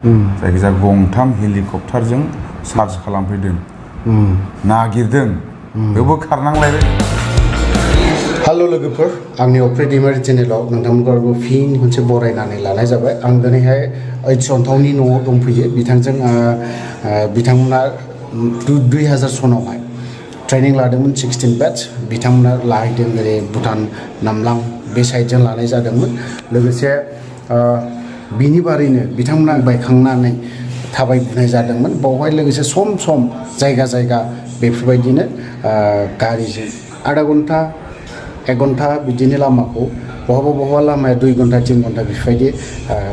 जायखिजाया गंथाम हेलिकप्टारजों चार्ज खालामफैदों नागिरदों बेवबो खारनांलायबाय हेलो लोगोफोर आंनि अफ्रे दैमारि चेनेलाव नोंथांमोनखौ फिन खनसे बरायनानै लानाय जाबाय आं दिनैहाय ओइचन्थावनि न'आव दंफैयो बिथांजों बिथांमोना 2000 सनावहाय ट्रेनिं लादोंमोन 16 बैच बिथांमोना लाहैदों ओरै भुटान नामलां बे साइडजों लानाय जादोंमोन लोगोसे बिनि बारैनो बिथांमोना बायखांनानै थाबायबोनाय जादोंमोन बावहाय लोगोसे सम सम जायगा जायगा बेफोरबायदिनो गारिजों आधा घन्टा 1 घन्टा बिदिनो लामाखौ बहाबा लामाया 2 घन्टा 3 घन्टा बेफोरबायदि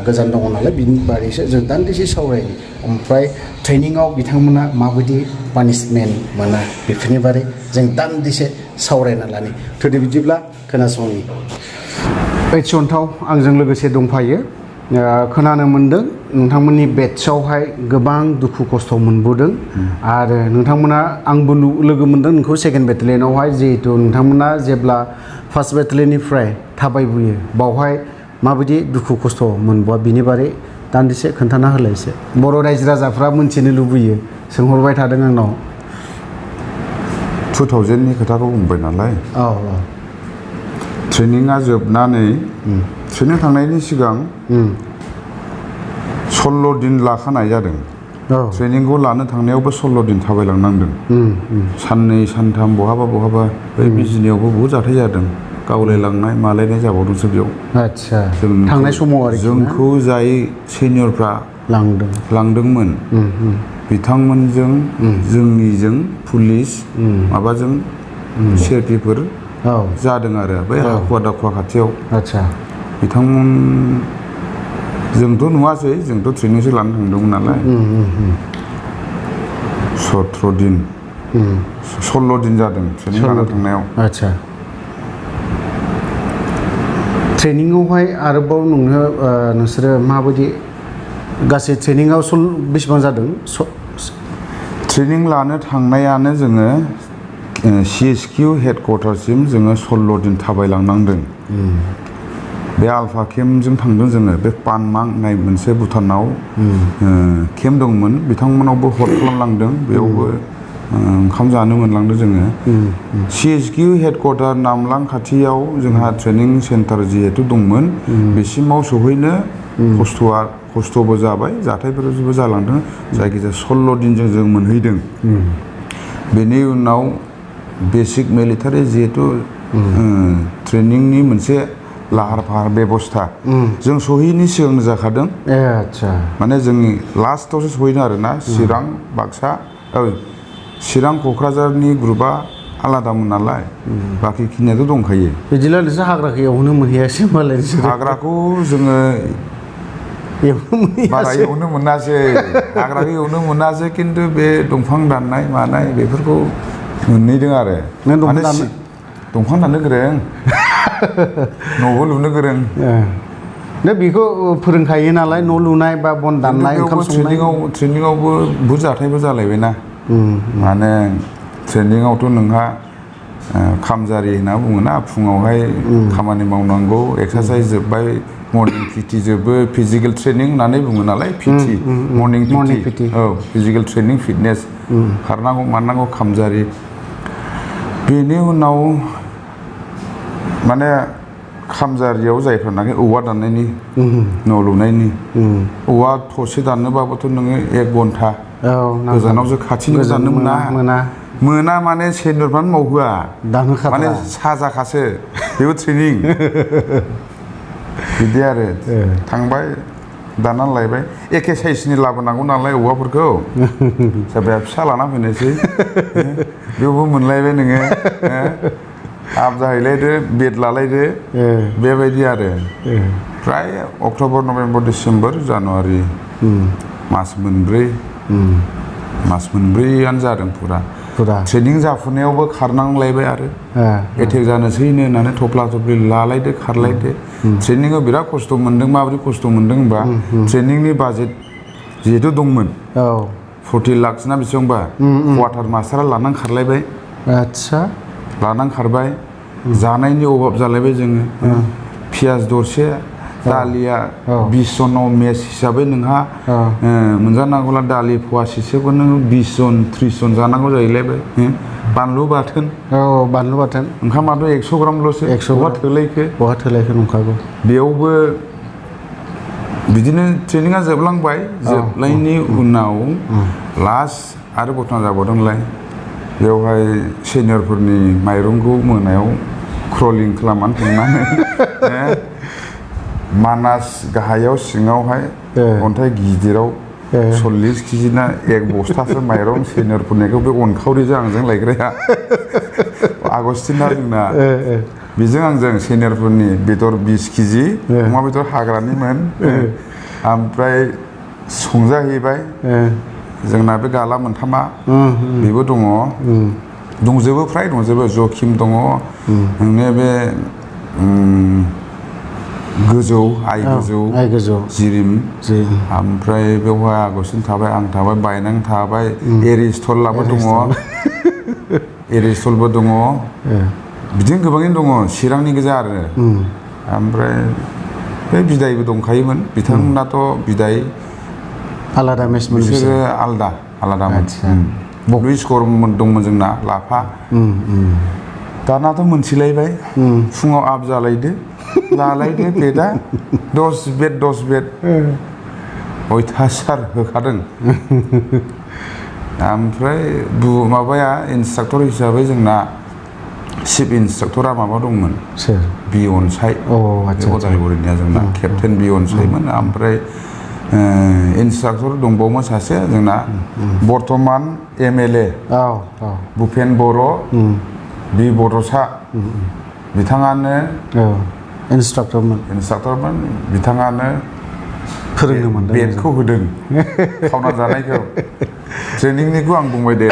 गोजान दङ नालाय बिनि बारैसो जों दान्दिसे सावरायनि ओमफ्राय ट्रेनिंआव बिथांमोना माबायदि पानिशमेन्ट मोनो बेफोरनि बारै जों दान्दिसे सावरायना लानि थोदो बिदिब्ला खोनासंनि ओइचन्थाव आंजों लोगोसे दंफायो खोनानो मोनदों नोंथांमोननि बेटसआवहाय गोबां दुखु खस्थ' मोनबोदों आरो नोंथांमोना आंबो लोगो मोनदों नोंखौ सेकेन्ड बेटालियनावहाय जिहेतु नोंथांमोना जेब्ला फार्स्ट बेटालियननिफ्राय थाबायबोयो बावहाय माबायदि दुखु खस्थ' मोनबोआ बिनि बारै दान्दिसे खोन्थाना होलाय एसे बर' रायजो राजाफ्रा मोनथिनो लुबैयो सोंहरबाय थादों आंनाव 2000नि खोथाखौ बुंबाय नालाय औ ट्रेनिंआ जोबनानै ट्रेनिं थांनायनि सिगां 16 दिन लाखानाय जादों ट्रेनिंखौ लानो थांनायावबो 16 दिन थाबायलांनांदों साननै सानथाम बहाबा बै बिजिनियावबो बहुद जाथाय जादों गावलायलांनाय मालायनाय जाबावदोंसो बेयाव आच्छा थांनाय समाव आरो जोंखौ जाय सिनियरफ्रा लांदोंमोन बिथांमोनजों जोंनिजों पुलिस माबाजों सिआरपिफोर जादों आरो बै हाखुवा दाखुवा खाथियाव आच्छा बिथांमोन जोंथ' नुवासै जोंथ' ट्रेनिंसो लानो थांदोंमोन नालाय 17 दिन 16 दिन जादों ट्रेनिं लानो थांनायाव आच्छा ट्रेनिंआवहाय आरोबाव नोंसोरो माबायदि गासै ट्रेनिंआव बेसेबां जादों ट्रेनिं लानो थांनायानो जोङो CSQ हेडक्वार्टारसिम जोङो 16 दिन थाबायलांनांदों बे आल्फा केम्पजों थांदों जोङो बे पानमां होननाय मोनसे भुटानाव केम्प दंमोन बिथांमोनावबो हर खालामलांदों बेयावबो ओंखाम जानो मोनलांदों जोङो CSQ हेडक्वार्टार नामलां खाथियाव जोंहा ट्रेनिं सेन्टार जिहेतु दंमोन बेसिमाव सहैनो खस्थ'बो जाबाय जाथायफोरबो जालांदों जायखिजाया 16 दिनजों जों मोनहैदों बेनि उनाव बेसिक मिलिटारि जिहेतु ट्रेनिंनि मोनसे लाहार फाहार बेबस्था जों सहैयैनि सिगांनो जाखादों आच्छा माने जोंनि लास्टआवसो सहैदों आरोना चिरां बाक्सा चिरां क'क्राझारनि ग्रुपआ आलादामोन नालाय बाखि खिनियाथ' दंखायो बिदिब्ला नोंसोर हाग्राखौ एवनो मोनहैयासै मालाय हाग्राखौ जोङो बारा एवनो मोनासै हाग्राखौ एवनो मोनासै खिन्थु बे दंफां दाननाय मानाय बेफोरखौ मोनहैदों आरो दंफां दाननो गोरों न'बो लुनो गोरों बेखौ फोरोंखायो नालाय न' लुनाय बा बन दाननाय ओंखाम संनाय ट्रेनिंआवबो बुहुद जाथायबो जालायबायना माने ट्रेनिंआवथ' नोंहा खामजारि होनना बुङोना फुङावहाय खामानि मावनांगौ एक्सारसाइस जोब्बाय मर्निं पिटि जोबो फिजिकेल ट्रेनिं होननानै बुङो नालाय पिटि मर्निं पिटि फिजिकेल ट्रेनिं फिटनेस खारनांगौ मानांगौ खामजारि बेनि उनाव माने खामजारियाव जायफोरनाखि औवा दाननायनि न' लुनायनि औवा थसे दाननोबाबोथ' नोङो 1 घन्टा गोजानावसो खाथिनिबो दाननो मोना माने सेनियरफ्रानो मावहोआ माने साजाखासो बेबो ट्रेनिं बिदि आरो थांबाय दाननानै लायबाय एखे साइजनि लाबोनांगौ नालाय औवाफोरखौ सोरबाया फिसा लाना फैनोसै बेयावबो मोनलायबाय नोङो हाब जाहैलायदो बेद लालायदो बेबायदि आरो फ्राय अक्ट'बर नभेम्बर डिसेम्बर जानुवारि मास मोनब्रैयानो जादों फुरा ट्रेनिं जाफुनायावबो खारनांलायबाय आरो एटेक जानोसैनो होननानै थफ्ला थफ्लि लालायदो खारलायदो ट्रेनिंआव बिराद खस्थ' मोनदों माबोरै खस्थ' मोनदों होनबा ट्रेनिंनि बाजेट जिहेतु दंमोन 40 लाख ना बेसेबांबा क्वार्टार मास्टारा लानानै खारलायबाय आच्छा लानानै खारबाय जानायनि अभाब जालायबाय जोङो पियाज दरसे दालिया 20 जनाव मेच हिसाबै नोंहा मोनजानांगौला दालि फवासेसोखौ नों 20 जन 30 जन जानांगौ जाहैलायबाय बानलु बाथोन बानलु बाथोन ओंखामाथ' 100 ग्रामल'सो बहा थोलायखो नंखागौ बेयावबो बिदिनो ट्रेनिंआ जोबलांनायनि उनाव लास्ट आरो घटना जाबावदोंलाय बेवहाय सिनियरफोरनि माइरंखौ मोनायाव क्रलिं खालामनानै थांनानै मानास गाहायाव सिङावहाय अन्थाइ गिदिराव 40 केजि ना 1 बस्थासो माइरं सिनियरफोरनिखौ बे अनखावरिजों आंजों लायग्राया आगस्टिना जोंना बेजों आंजों सिनियरफोरनि बेदर 20 केजि अमा बेदर हाग्रानिमोन ओमफ्राय संजाहैबाय जोंना बे गाला मोनथामा बेबो दंजोबो फ्राय दंजोबो जखिम दङ नोंनि बे गोजौ आइ गोजौ जिरिम ओमफ्राय बेवहाय आगस्टिन थाबाय आं थाबाय बायनां थाबाय एरिस्टलाबो दङ एरिस्टलबो दङ बिदिनो गोबाङैनो दङ चिरांनि गोजा आरो ओमफ्राय बे बिदायबो दंखायोमोन बिथांमोनाथ' बिदाय आलादा मेचमोन बिसोरो आलादामोन बग्रि स्कर दंमोन जोंना लाफा दानाथ' मोनथिलायबाय फुङाव आप जालायदो लालायदो बेदा 10 बेड अयथासार होखादों ओमफ्राय माबाया इन्सट्राक्टर हिसाबै जोंना चिफ इन्सट्राक्टरा माबा दंमोन बि अनसाय उदालगुरिनिया जोंना केप्टेन बि अनसायमोन ओमफ्राय इन्सट्राक्टर दंबावोमोन सासे जोंना बर्तमान MLA भुपेन बर' बि बड'सा बिथाङानो इन्सट्राक्टरमोन बिथाङानो फोरोंदोंमोन बेडखौ होदों खावना जानायखौ ट्रेनिंनिखौ आं बुंबाय दे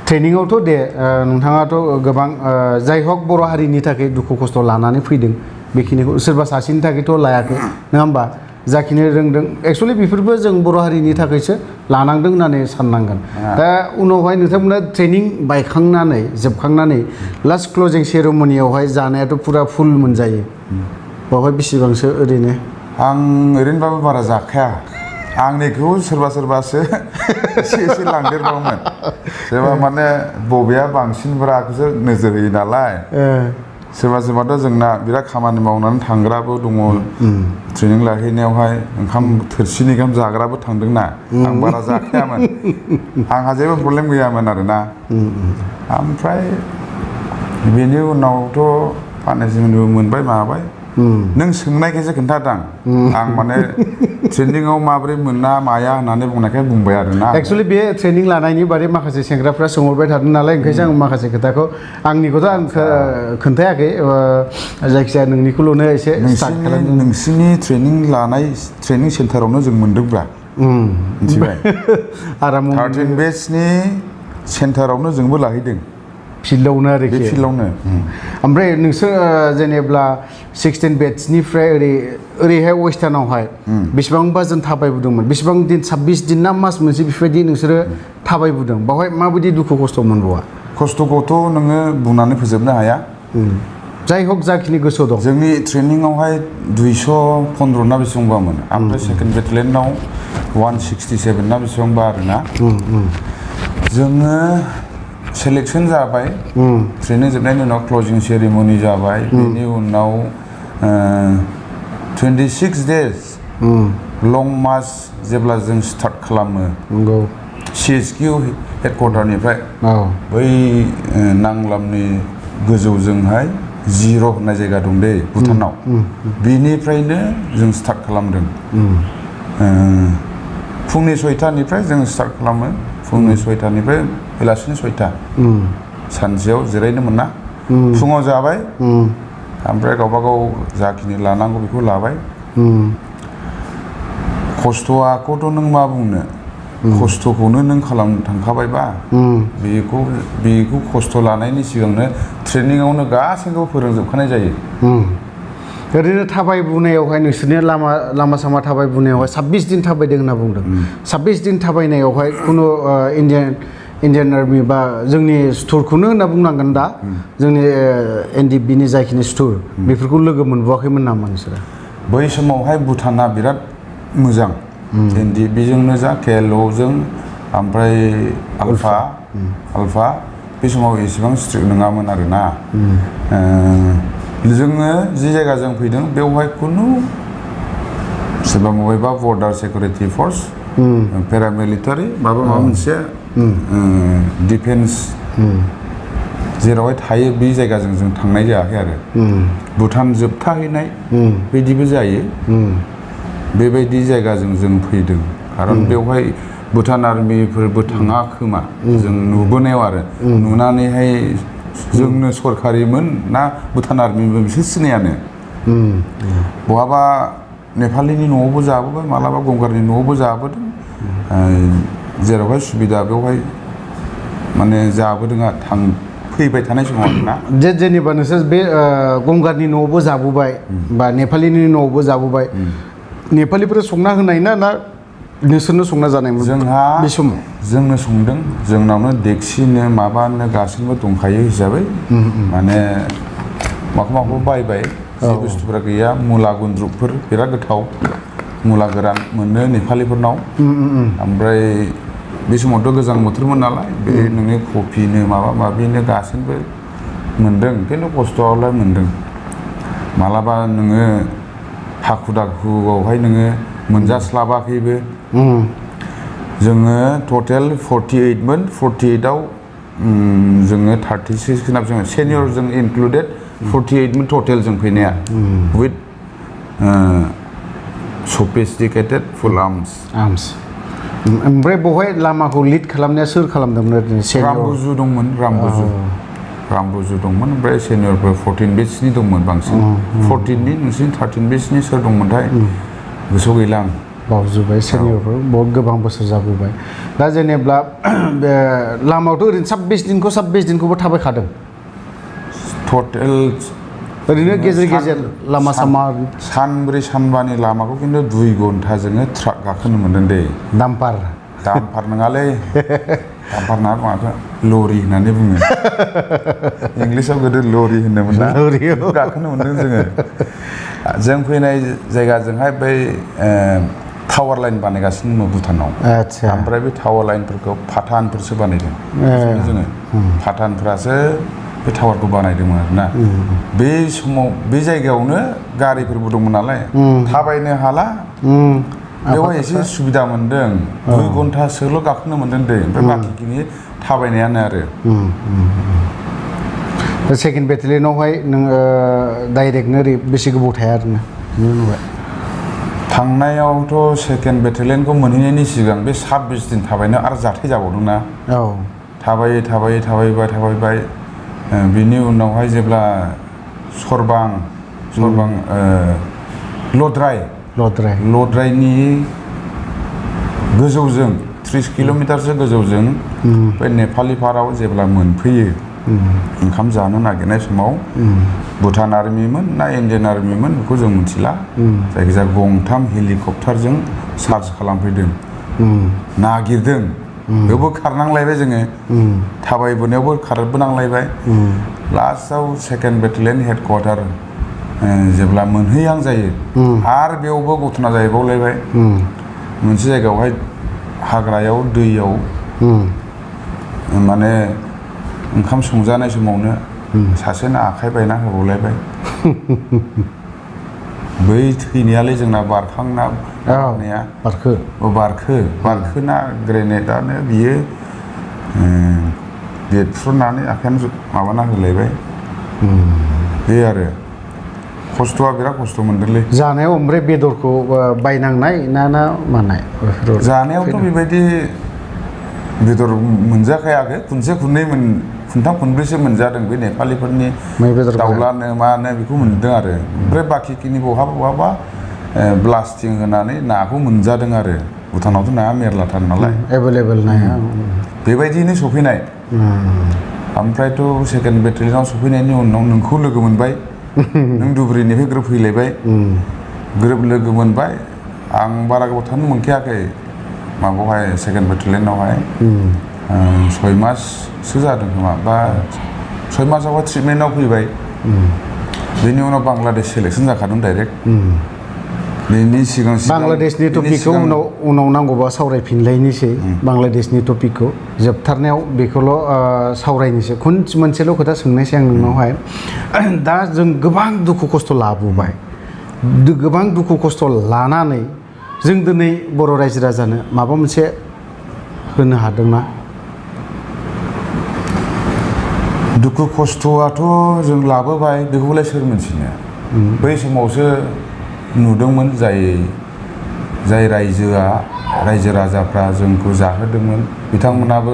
ट्रेनिंआवथ' दे नोंथाङाथ' गोबां जाय हक बर' हारिनि थाखाय दुखु खस्थ' लानानै फैदों बेखिनिखौ सोरबा सासेनि थाखायथ' लायाखै नङा होमबा जाखिनि रोंदों एक्सुवेलि बेफोरबो जों बर' हारिनि थाखायसो लानांदों होननानै साननांगोन दा उनावहाय नोंथांमोना ट्रेनिं बायखांनानै जोबखांनानै लास्ट क्लजिं सेरेमनियावहाय जानायाथ' फुरा फुल मोनजायो बावहाय बेसेबांसो ओरैनो आं ओरैनोबाबो बारा जाखाया आंनिखौ सोरबासो एसे लांदेरबावोमोन सोरबा माने बबेया बांसिनफोराखौसो नोजोर होयो नालाय सोरबाथ' जोंना बिराद खामानि मावनानै थांग्राबो दङ ट्रेनिं लाहैनायावहाय ओंखाम थोरसिनि गाहाम जाग्राबो थांदोंना आं बारा जाखायामोन आंहा जेबो प्रब्लेम गैयामोन आरोना ओमफ्राय बेनि उनावथ' पानिशमेन्टबो मोनबाय माबाय नों सोंनायखायसो खोन्थादों आं माने ट्रेनिंआव माबोरै मोना माया होननानै बुंनायखाय बुंबाय आरोना एक्सुवेलि बे ट्रेनिं लानायनि बारै माखासे सेंग्राफ्रा सोंहरबाय थादों नालाय ओंखायसो आं माखासे खोथाखौ आंनिखौथ' आं खोन्थायाखै जायखिजाया नोंनिखौल'नो एसे नोंसिनि ट्रेनिं सेन्टारावनो जों मोनदोंब्रा मिथिबाय 13 बेचनि सेन्टारावनो जोंबो लाहैदों फिल्डआवनो आरोखि बे फिल्डआवनो ओमफ्राय नोंसोर जेनेब्ला 16 बेचनिफ्राय ओरैहाय वेस्टार्नावहाय बेसेबांबा जों थाबायबोदोंमोन बेसेबां दिन 26 दिन ना मास मोनसे बेफोरबायदि नोंसोरो थाबायबोदों बावहाय माबायदि दुखु खस्थ' मोनबावा खस्थ'खौथ' नोङो बुंनानै फोजोबनो हाया जाय हक जाखिनि गोसोआव दं जोंनि ट्रेनिंआवहाय 215 ना बेसेबांबामोन ओमफ्राय सेकेन्ड बेटेलियनाव 167 ना बेसेबांबा आरोना जोङो सेलेक्सन जाबाय ट्रेनिं जोबनायनि उनाव क्लजिं सेरेमनि जाबाय बेनि उनाव 26 डेज लं मार्च जेब्ला जों स्टार्ट खालामो CSQ हेडक्वार्टारनिफ्राय बै नांलामनि गोजौजोंहाय 0 होननाय जायगा दं दे भुटानाव बेनिफ्रायनो जों स्टार्ट खालामदों फुंनि 6टानिफ्राय जों स्टार्ट खालामो फुंनि 6टानिफ्राय बेलासिनि 6टा सानसेयाव जिरायनो मोना फुङाव जाबाय ओमफ्राय गावबागाव जाखिनि लानांगौ बेखौ लाबाय खस्थ'खौथ' नों मा बुंनो खस्थ'खौनो नों खालामनो थांखाबायबा बेखौ खस्थ' लानायनि सिगांनो ट्रेनिंआवनो गासैखौबो फोरोंजोबखानाय जायो ओरैनो थाबायबोनायावहाय नोंसोरनि लामा सामा थाबायबोनायावहाय 26 दिन थाबायदों होनना बुंदों 26 दिन थाबायनायावहाय खुनु इन्डियान इन्डियान आर्मि बा जोंनि सुथुरखौनो होनना बुंनांगोन दा जोंनि एनडिएफबिनि जाखिनि सुथुर बेफोरखौ लोगो मोनबोआखैमोन नामा नोंसोरो? बै समावहाय भुटाना बिराद मोजां एनडिएफबिजोंनो जा केएलअजों ओमफ्राय आल्फा बे समाव एसेबां स्ट्रिक्ट नङामोन आरोना जोङो जि जायगाजों फैदों बेवहाय खुनु सोरबा बबेबा बर्डार सिकिउरिटि फर्स पेरामिलिटारि माबा मोनसे डिफेन्स जेरावहाय थायो बे जायगाजों जों थांनाय जायाखै आरो भुटान जोबथाहैनाय बिदिबो जायो बेबायदि जायगाजों जों फैदों खारन बेवहाय भुटान आर्मिफोरबो थाङा खोमा जों नुबोनायाव आरो नुनानैहाय जोंनो सरकारिमोन ना भुटान आर्मिमोन बिसोर सिनायानो बहाबा नेपालिनि न'आवबो जाबोबाय मालाबा गंगारनि न'आवबो जाबोदों जेरावहाय सुबिदा बेवहाय माने जाबोदों फैबाय थानाय समाव आरोना जेनेबा नोंसोर बे गंगारनि न'आवबो जाबोबाय बा नेपालिनि न'आवबो जाबोबाय नेपालिफोरा संना होनाय ना नोंसोरनो संना जानायमोन जोंहा बे समाव? जोंनो संदों जोंनावनो देक्सिनो माबानो गासैबो दंखायो हिसाबै माने माखौ बायबाय जि बुस्थुफोरा गैया मुला गुन्द्रुकफोर बिराद गोथाव मुला गोरान मोनो नेपालिफोरनाव ओमफ्राय बे समावथ' गोजां बोथोरमोन नालाय बे नोंनि कफिनो माबा माबिनो गासैबो मोनदों खिन्थु खस्थ'आवलाय मोनदों मालाबा नोङो हाखु दाखुआवहाय नोङो मोनजास्लाबाखैबो जोङो टटेल 48मोन 48आव जोङो 36 खोनाब जोङो सेनियरजों इनक्लुडेड 48मोन टटेल जों फैनाया विथ सफिस्टिकेटेड फुल आर्म्स ओमफ्राय बेवहाय लामाखौ लिड खालामनाया सोर खालामदोंमोन ओरैनो? रामबुजु दंमोन रामबुजु दंमोन ओमफ्राय सेनियरफोर 14 बेचनि दंमोन बांसिन 14नि नोंसिनि 13 बेचनि सोर दंमोनथाय गोसोआव गैला आं बावजोब्बाय सेनियरफोर बहुत गोबां बोसोर जाबोबाय दा जेनेब्ला लामायावथ' ओरैनो 26 दिनखौबो थाबायखादों टटेल ओरैनो गेजेर लामा सामा सानब्रै सानबानि लामाखौ खिन्थु 2 घन्टा जोङो ट्राक गाखोनो मोनदों दे दाम्पार नङालै दाम्पार ना माथो लरि होननानै बुङो इंलिसाव गोदो लरि होनोमोन ना लरियाव गाखोनो मोनदों जों फैनाय जायगाजोंहाय बै टावार लाइन बानायगासिनो दङ भुटानाव ओमफ्राय बे टावार लाइनफोरखौ पाठानफोरसो बानायदों जोङो पाठानफ्रासो बे टावारखौ बानायदोंमोन आरोना बे समाव बे जायगायावनो गारिफोरबो दंमोन नालाय थाबायनो हाला बेवहाय एसे सुबिदा मोनदों 2 घन्टासोल' गाखोनो मोनदों दै ओमफ्राय बाखिखिनि थाबायनायानो आरो सेकेन्ड बेटेलियनावहाय नोङो डाइरेक्टनो बेसे गोबाव थाया आरोना थांनायावथ' सेकेन्ड बेटेलियनखौ मोनहैनायनि सिगां बे 26 दिन थाबायनो आरो जाथाय जाबावदोंना थाबायबाय बिनि उनावहाय जेब्ला सरबां लद्रायनि गोजौजों 30 किल'मिटारसो गोजौजों बे नेपालि पाराव जेब्ला मोनफैयो ओंखाम जानो नागिरनाय समाव भुटान आर्मिमोन ना इन्डियान आर्मिमोन बेखौ जों मिथिला जायखिजाया गंथाम हेलिकप्टारजों सार्च खालामफैदों नागिरदों बेयावबो खारनांलायबाय जोङो थाबायबोनायावबो खारबोनांलायबाय लास्टआव सेकेन्ड बेटेलियन हेडक्वार्टार जेब्ला मोनहैहां जायो आरो बेयावबो घटना जाहैबावलायबाय मोनसे जायगायावहाय हाग्रायाव दैयाव माने ओंखाम संजानाय समावनो सासेना आखाइ बायना होबावलायबाय बै थैनायालाय जोंना बारखांना बारखोना ग्रेनेडानो बियो बेरफ्रुनानै आखाइयानो माबाना होलायबाय बे आरो खस्थ'आ बिराद खस्थ' मोनदोंलै जानायाव ओमफ्राय बेदरखौ बायनांनाय ना मानाय जानायावथ' बेबायदि बेदर मोनजाखायाखै खनथाम खनब्रैसो मोनजादों बे नेपालिफोरनि दाउलानो मानो बेखौ मोनदों आरो ओमफ्राय बाखिखिनि बहाबा ब्लास्टिं होनानै नाखौ मोनजादों आरो भुटानावथ' नाया मेरलाथार नालाय एभेलेबेल नाया बेबायदिनो सफैनाय ओमफ्रायथ' सेकेन्ड बेटेलियनाव सफैनायनि उनाव नोंखौ लोगो मोनबाय नों धुबुरीनिफ्राय ग्रोब फैलायबाय ग्रोब लोगो मोनबाय आं बारा गोबाव थानो मोनखायाखै माबायावहाय सेकेन्ड बेटेलियनावहाय 6 माससो जादों खोमा बा 6 मासावबा ट्रिटमेन्टआव फैबाय बेनि उनाव बांलादेश सेलेक्सन जाखादों डाइरेक्ट बेनि सिगां बांलादेशनि टपिकखौ उनाव नांगौबा सावरायफिनलायनोसै बांलादेशनि टपिकखौ जोबथारनायाव बेखौल' सावरायनोसै मोनसेल' खोथा सोंनायसै आं नोंनावहाय दा जों गोबां दुखु खस्थ' लाबोबाय गोबां दुखु खस्थ' लानानै जों दिनै बर' रायजो राजानो माबा मोनसे होनो हादोंना दुखु खस्थ'आथ' जों लाबोबाय बेखौलाय सोर मिथिनो बै समावसो नुदोंमोन जाय रायजो राजाफ्रा जोंखौ जाहोदोंमोन बिथांमोनाबो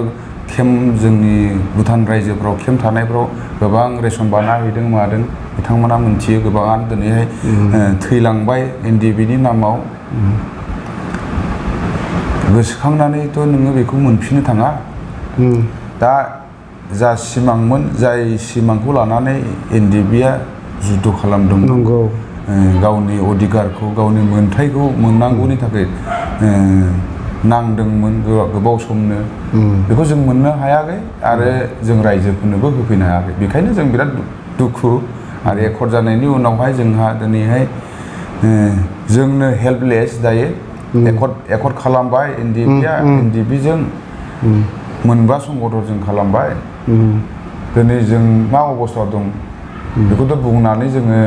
जोंनि भुटान रायजोफ्राव केम्प थानायफ्राव गोबां रेसन बानायहैदों मादों बिथांमोना मिथियो गोबाङानो दिनैहाय थैलांबाय एनडिबिनि नामाव गोसोखांनानैथ' नोङो बेखौ मोनफिननो थाङा दा जा सिमांमोन जाय सिमांखौ लानानै एनडिबिआ जुद्ध खालामदोंमोन नंगौ गावनि अधिकारखौ गावनि मोनथायखौ मोननांगौनि थाखाय नांदोंमोन गोबाव समनो बेखौ जों मोननो हायाखै आरो जों रायजोफोरनोबो होफैनो हायाखै बेखायनो जों बिराद दुखु आरो एकर्ड जानायनि उनावहाय जोंहा दिनैहाय जोंनो हेल्पलेस दायो एकर्ड खालामबाय एनडिबिजों मोनबा संगठनजों खालामबाय दिनै जों मा अबस्थायाव दं बेखौथ' बुंनानै जोङो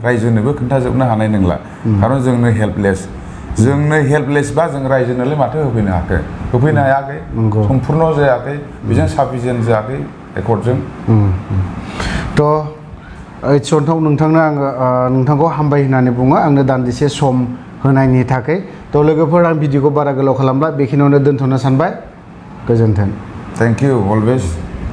रायजोनोबो खोन्थाजोबनो हानाय नंला खारन जोंनो हेल्पलेसबा जों रायजोनोलाय माथो होफैनो हायाखै सम्पुर्ण जायाखै बेजों साफिसियेन्ट जायाखै एकर्डजों थ' सन्थाव नोंथांनो आङो नोंथांखौ हामबाय होननानै बुङो आंनो दान्दिसे सम होनायनि थाखाय थ' लोगोफोर आं भिडिअखौ बारा गोलाव खालामला बेखिनियावनो दोनथ'नो सानबाय गोजोन्थों थेंक इउ अलवेज